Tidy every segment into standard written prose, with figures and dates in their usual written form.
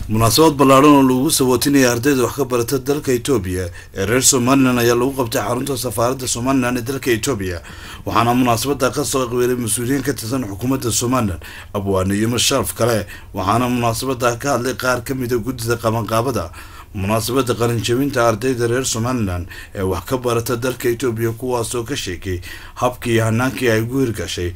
Munaasabad ballaaran oo lagu sagootinaya ardayda wax ka barata dalka Itoobiya ee reer Somaliland ayaa lagu qabtay xarunta safaaradda Somaliland ee dalka Itoobiya. Waxaana munaasabada ka soo qaybgalay mas-uuliyiin ka tirsan xukuumadda Somaliland, abwaane iyo masharaf kale. Waxaana munaasabada ka hadlay qaar ka mid ah guddida qabanqaabada munaasabada qalinjabinta ardayda reer Somaliland ee wax ka barata dalka Itoobiya, kuwaasoo ka sheekay habkii iyo hanaankii ay ugu hirgashay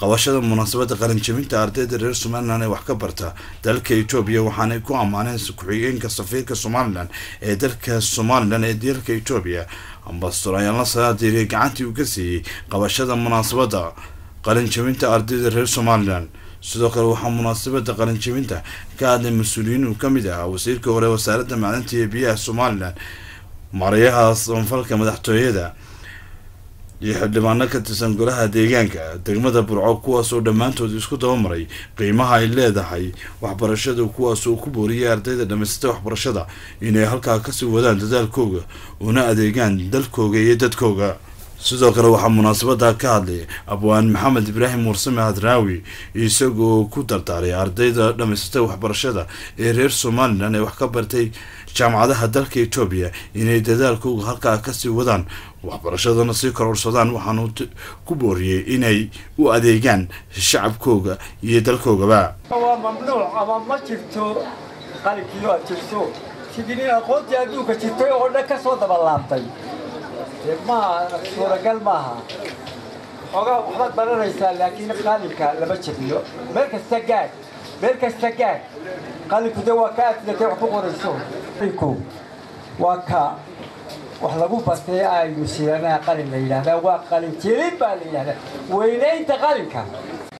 qabashada munaasabada qalinjabinta ardayda reer Somaliland ee wax ka barta dalka Itoobiya. Waxaanay ku ammaaneen ku-xigeenka safiirka Somaliland ee dalka Somaliland ee dalka Itoobiya, Ambasador Ayaanla Salaadiiriye, gacantii uu ka siiyey qabashada munaasabada qalinjabinta ardayda reer Somaliland. Sidoo kale waxaa munaasabada qalinjabinta ka hadlay mas-uuliyiin uu kamid ahaa wasiirka hore wasaaradda macdanta iyo biyaha Somaliland, mareyaha samafalka madaxtooyada iyo xildhibaano ka tirsan golaha deegaanka degmada Burco, kuwaasoo dhammaantood isku dabamaray qiimaha ay leedahay waxbarashada, kuwaasoo ku booriyay ardayda dhamaysatay waxbarashada inay halkaa kasii wadaan dadaalkooga una adeegaan dalkooga iyo dadkooga. Sidoo kale waxaa munaasabada ka hadlay abwaan Maxamed Ibraahim Warsame Hadraawi, isagoo ku dardaaray ardayda dhamaysatay waxbarashada ee reer Somaliland ee wax ka bartay jaamacadaha dalka Itoobiya inay dadaalkooga halkaa kasii wadaan, waxbarashadana sii kororsadaan. Waxaanu ku booriyey inay u adeegaan shacabkooga iyo dalkoogaba. Waa mamnuuc ama ma jirto qalinkiyo aad jirto sidii nin aqoontii adduunka jirtay oo dhan ka soo dabalaabtay, ma suuragal maaha. Xoogaa waxbaad baranaysaa, laakiin qalinka lama jabiyo. Meel kasta gaadh, meel kasta gaadh. Qalinku de waa ka aad wax ku qorayso. Qalinku waa ka wax lagu bartay aynu sidanaa. Qalin la yidhahdaa waa qalin jirin baa la yidhahdaa, weynaynta qalinka.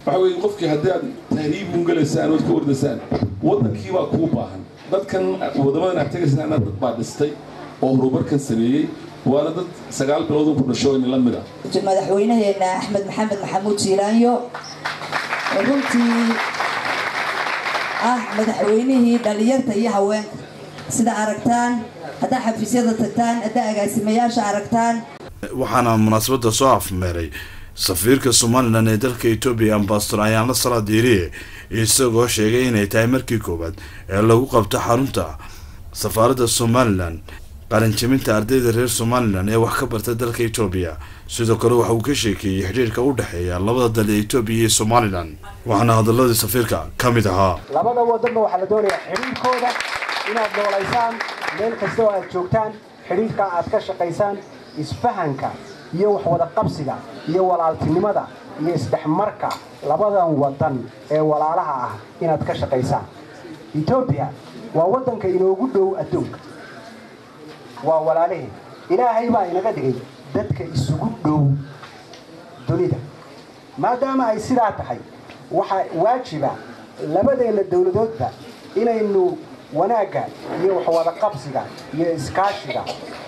Waxa weeye qofkii haddii aad tahriib uun galaysaan ood ku ordaysaan, waddankii baa kuu baahan. Dadkan waddamadan aad tegaysaana dad baa dhistay oo horumarkan sameeyey, waana dad 9 bilood ku dhasho in la mid ah. Madaxweynaheena Axmed Maxamed Maxamuud Siilaanyo, runtii ah madaxweynihii dhalinyarta iyo haweenka, sida aragtaan haddaa xafiisyada tagtaan, haddaa agaasimayaasha aragtaan. Waxaana munaasabada soo afmeeray safiirka Somaliland ee dalka Itoobiya, Ambasador Ayaanla Salaadiiriye, isagoo sheegay inay tahay markii koowaad ee lagu qabto xarunta safaaradda Somaliland qalinjabinta ardayda reer Somaliland ee wax ka barta dalka Itoobiya. Sidoo kale waxa uu ka sheekeeyey xidhiirka u dhexeeya labada dal ee Itoobiya iyo Somaliland, waxaana hadaladii safiirka ka mid ahaa: Labada wadanba waxaa la doonayaa xidhiirkooda inaad noolaysaan meel kasta oo aad joogtaan, xidhiirka aad ka shaqaysaan, isfahanka iyo wax wada qabsiga iyo walaaltinimada iyo isdhexmarka labadan wadan ee walaalaha ah inaad ka shaqaysaan. Etoobiya waa waddanka inoogu dhow adduunka, waa walaalaheen. Ilaahay baa inaga dhigay dadka isugu dhow dunida. Maadaama ay sidaa tahay, waxaa waajiba labadeenna dowladoodba inaynu wanaagga iyo waxwada qabsiga iyo iskaashiga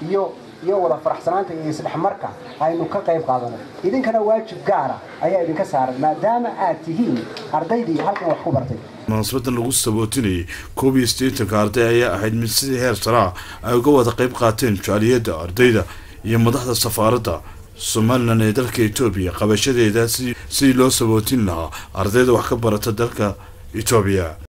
iyo wada faraxsanaanta iyo isdhexmarka aynu ka qayb qaadano. Idinkana waajib gaara ayaa idinka saaran, maadaama aad tihiin ardaydii halkan wax ku bartay. Munaasabadan lagu sabootinayay 81-ka arday ayaa ahayd mid sidii heer saraa ay uga wada qayb qaateen jaaliyadda ardayda iyo madaxda safaaradda Somaliland ee dalka Itoobiya, qabashadeeda sidii loo sabootin lahaa ardayda wax ka barata dalka Itoobiya.